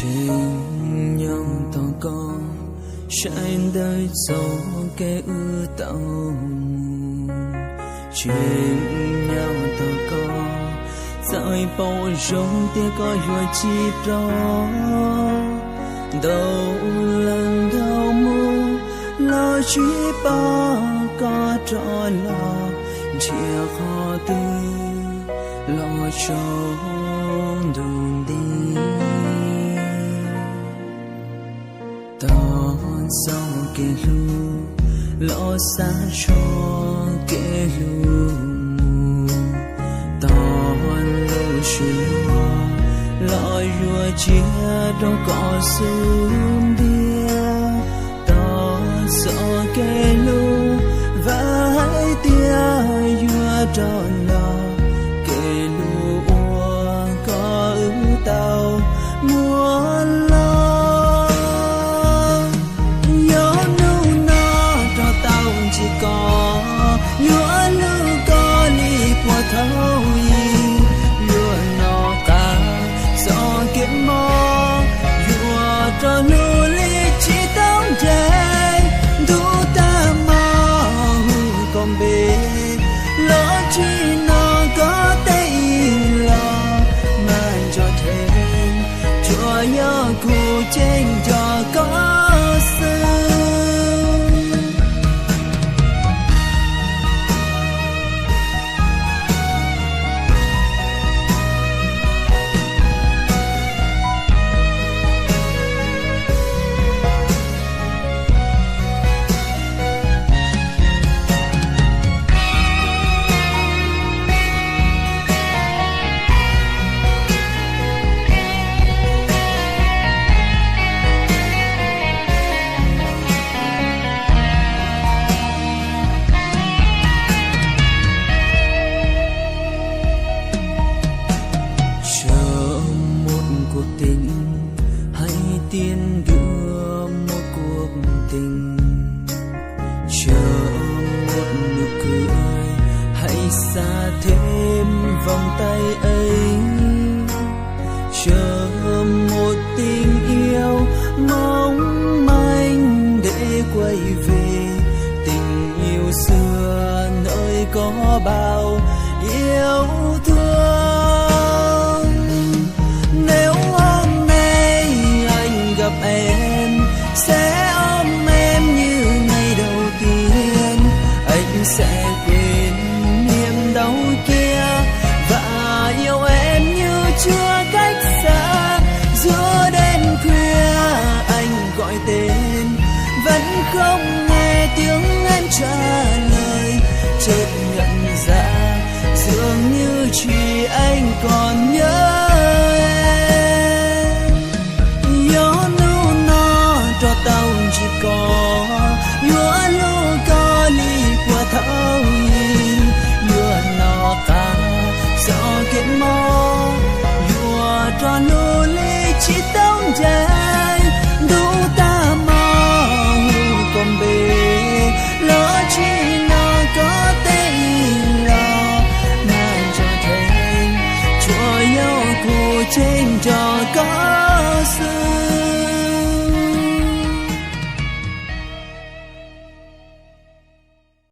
Tseem nyob tos koj, saib ntawm txoj kev wb tau mus. Tseem nyob tos koj, txawm paub zoo tias koj yuav tsis rov. Ntau leej ntau mus los tsis pom koj rov los, nrhiav qhov twg los tsaus ntuj nti. Tos txoj kev hlub los xa txoj kev hlub mus. Tos lub sij hawm los yuav tsiaj rau koj xub ntiag. Tos txoj kev hlub vam hais tias yuav rov los, kev hlub uas koj wb tau muaj los. Yog hnub no rov tau ntsib koj, yuav hlub koj li puag thaum ub. Yuav noj qab txoj kev mob, yuav rov hlub li tsis tau nres. Ntuj tag hmo hu koj npe, los tsis hnov koj teb ib los, mas nco dheev tsuas yog kuv tseem nco koj xwb. Sớm một cuộc tình, hãy tin tưởng một cuộc tình. Sớm một nụ cười, hãy xa thêm vòng tay ấy. Sớm một tình yêu mong manh để quay về, tình yêu xưa nơi có bao yêu thương. Nếu hôm nay anh gặp em, sẽ ôm em như ngày đầu tiên. Anh sẽ quên niềm đau kia và yêu em như chưa cách xa. Giữa đêm khuya anh gọi tên, vẫn không nghe tiếng em trả lời. Chợt nhận ra dường như chỉ anh còn nhớ em. Yog hnub no rov tau ntsib koj, yuav hlub koj li puag thaum ub. Yuav noj qab txoj kev mob, yuav rov hlub li tsis tau nres.